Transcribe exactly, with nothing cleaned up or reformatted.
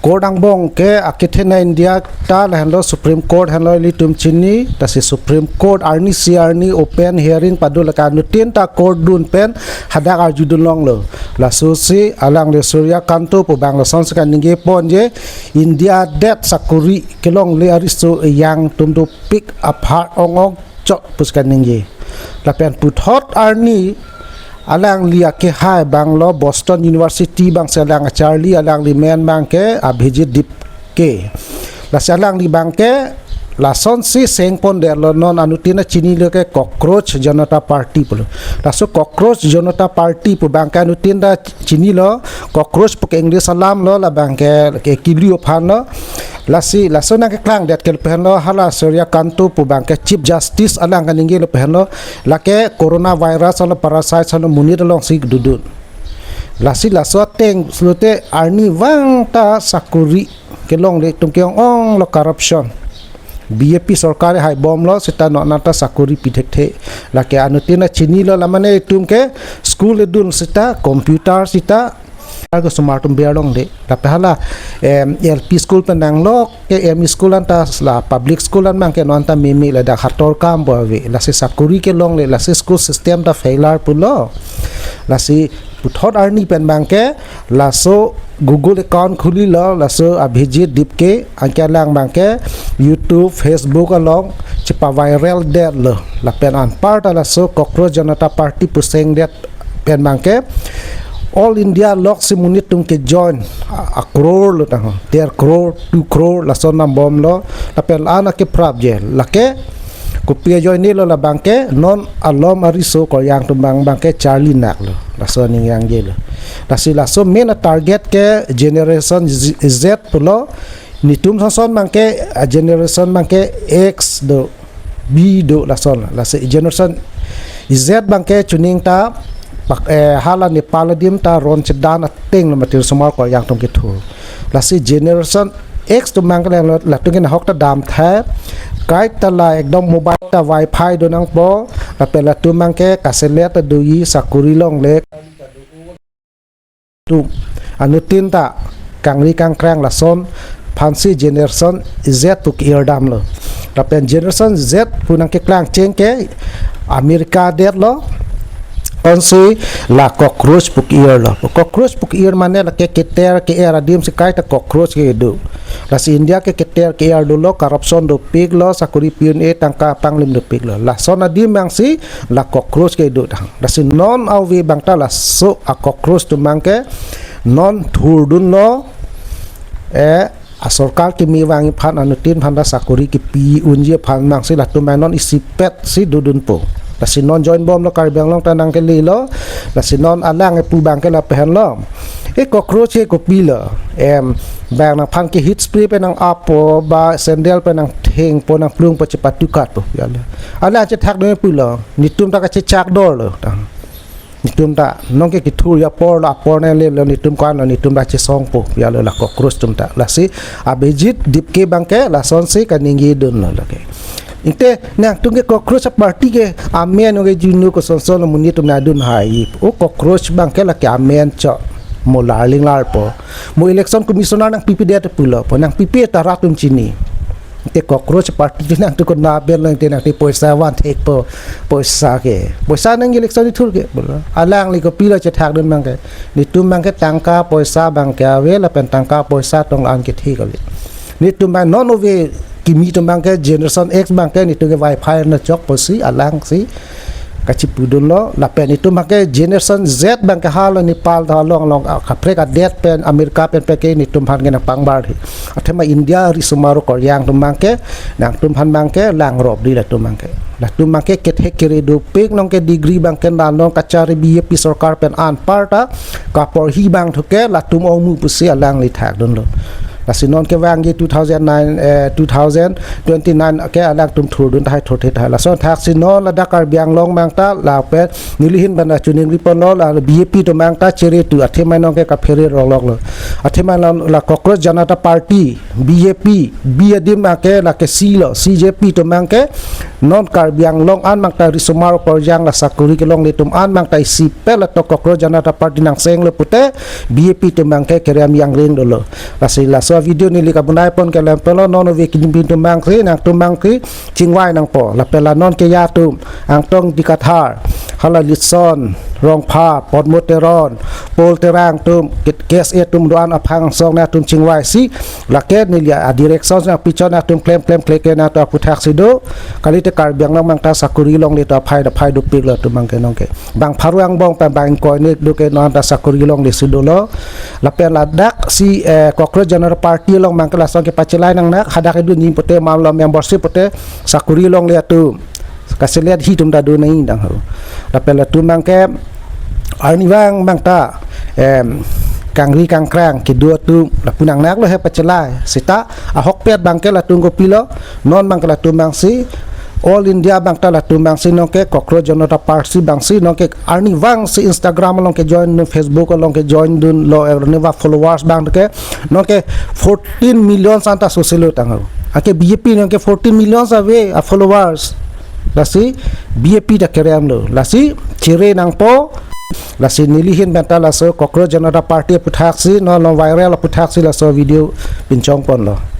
Court angbong ke akethenei India ta lahenlo, Supreme Court henlo ilitum chini, lasi Supreme Court arnisi arni open hearing pado, lake anuttin ta court dun pen hadak arjudun longlo. Laso si alangli Surya Kanto pu abang lasonsi kaningje pon je, India adet sakori kelongle ariso ejang atum dopik aphan ong ong chot pusi kaningje. Lapen puthot arni alangli akehai abanglo Boston University abangsi alang acharli, alangli men abang ke Abhijit Dipke. Lasi alangli abang ke lasonsi seng pondetlo, non anuttin ta chinilo ke Cockroach Janata Party pulo. Laso Cockroach Janata Party pu abang ke anuttin ta chinilo, cockroach pu ke English alam lo, labang ke, ke kiliu aphan lo. Lasi laso nangkeklangdet ke lapu henlo, hala Surya Kanto pu abang ke Chief Justice alang kaningje lapu henlo, lake coronavirus alo, parasite alo, monit alongsi dodun. Lasi laso ateng pulote arnivang ta sakori kelongle atum ke-ong onglo, corruption. B J P sorkar hai bomlo seta non anta sakori pi thekthe. Lake anuttin ta chinilo, la mane itum ke school edun seta, computer seta, ako osomar atum ber longle. Lapen hala, em, L P school pen nanglok ke M E school anta, la public school an abang ke non anta meme, ladak hator kam bo ave. Lasi sakori kelongle, lasi school system ta failure pulo. Lasi puthot arni pen abang ke laso Google account khulilo, laso Abhijit Dipke, anke alang abang ke YouTube, Facebook along chepa-viral detlo. Lapen anparta laso Cockroach Janata Party pu sengdet pen abang ke All India loksi monit atum ke join a, a crore lo tang, der crore, two crore, lason nang bomlo. Lapen la-an akeprap je, lake kopi ajoinelo, labang ke non alom ariso Koreang atum abang abang ke charli naklo, laso aning yangjelo. Lasi laso main target ke Generation Z, Z pulo, netum sonson abang ke, ah, generation abang ke X do, B do, lason. Lasi Generation Z abang ke chuning ta pak, eh, hala Nepal adim ta ron chedan atenglo, mati osomar Koreang atum kethur. Lasi Generation X atum abang ke lenglo, latum ke nahok ta damthai, kaita la ekdom mobile ta wifi do nangpo, lapen latum abang ke kaselet ta doji, sakori longle atum, anuttin ta kangri kangkrang, lason aphansi Generation Z pu ke-ir damlo. Lapen Generation Z pu nangkeklang cheng ke America detlo, ansi la cockroach pu ke-irlo. Cockroach pu ke-ir mane lake keter ke-er adim si kaita cockroach ke do. Lasi India ke keter ke-er dolo, corruption dopiklo, sakori pi un-e, tangka panglim dopiklo. Lason adim abangsi la cockroach ke do tang. Lasi non ave abang ta laso a cockroach atum abang ke non thurdunlo, eh, a sorkar kimi vangji aphan, anuttin aphan ta sakori kipi unji aphan abangsi latum abang non isipet si dodunpo. Lasi non join bomlo, Karbi Anglong ta nangkelelo, lasi non alang kepu abang ke lapu henlo. E cockroach ke kopilo, em, bang nangphan ke heat spray pen nang-appo, ba sandal pen nangthengpo, nangplungpo, chepatukatpo, ya lo. Alang chethak dun pulo, netum ta kachechak dorlo tang. Netum ta nonke kethurji apor lo, apor nanglelo, netum ko-anlo, netum ta chesongpo, ya lo, la cockroach atum ta. Lasi Abhijit Dipke abang ke lasonsi kaningje dunlo lake. Ante nangtum ke Cockroach Party ke amen ke junu ko sonson lo, monit atum nangdun hai. O cockroach abang ke lake amen chot. Mo larling larpo. Mo election commissioner nangpipedet pulopo. Nangpipe ta rat atum chini. Ante Cockroach Party nangtum ko naben lo, ante nangtum poisa van thekpo. Poisa ke. Poisa nang election ithur ke pulo. Alangli kopilo chethak dun abang ke. Netum abang ke tangka poisa abang ke ave, lapen tangka poisa tong an kethe kali. Netum abang non ove kimi atum abang ke Generation X abang ke netum ke wifi nangchokpo si alangsi kachipudunlo, lapen netum abang ke Generation Z abang ke hala Nepal ta along along, ah, kaprek adet pen, America pen pen ke netum aphan ke nangpangbar hi. Athema India ri osomar Koreang atum abang ke, nangtum aphan abang ke langrop di latum abang ke. Latum abang ke kethek kere dopik, nonke degree abang ke nang non kachari, B J P sorkar pen anparta kaporhi abang thu ke latum ongmu pusi alangli thakdunlo. Lasi non kevangji two thousand nine, eh, two thousand twenty-nine ke alangtum thurdun tahai, thurthe tahai. Lason thaksi non ladak Karbi Anglong abang ta lapen neli ahin abang ta choningriponlo, la B J P atum abang ta chere tu, athema nonke kaphere rokloklo. Athema la, la Cockroach Janata Party, B J P, B adim abang ke lake C lo, C J P atum abang ke non Karbi Anglong an abang ta ri osomar Koreang la sakori kelongle atum an abang ta isipet lato Cockroach Janata Party nangsenglo pute, B J P atum abang ke kerem yangring dolo. Lasi laso video neli kabonai pon ke lapen lo, non ove kini pintu mang si, nangtum mang si chingvai nangpo. Lapen la non ke ya atum Angtong Dikathar, hala Litson Rongphar, Podmo Teron, Paul Terang atum, K S A atum do-an aphan angsong nangtum chingvai si, lake neli a direction nangpichon nangtum klem klem kle ke nangtum aphuthak si do, kalite Karbi Anglong mang ta sakori longle ta phai da phai dopik lo atum mang ke nonke. Bang pharo angbong pen bang ingkoi ingnek do ke non ta sakori longle si dolo. Lapen ladak si, eh, Cockroach Janata Party along mang ke lason kepachelai nangnak, hadak edu ni pote mamlo membership pote sakori longle atum. Kaselet hi atum ta do nai dang ho. Lapen latum mang ke arnivang mang ta, em, kangri kangkrang kedo atum lapu nangnak lo he pachelai. Seta ahokpet bang ke latum kopilo, non mang ke latum mang si All India bang ta latum mang si nonke Cockroach Janata Party bang si nonke arnivang si Instagram along ke join dun, Facebook along ke join dunlo, arnivang followers bang ke nonke fourteen million anta soselo tanglo. Anke B J P nonke fourteen million ave a followers. Lasi B J P ta kerem lo. Lasi chere nangpo. Lasi neli ahin pen ta laso Cockroach Janata Party aphuthak si, non lo viral aphuthak si laso video pinchong ponlo.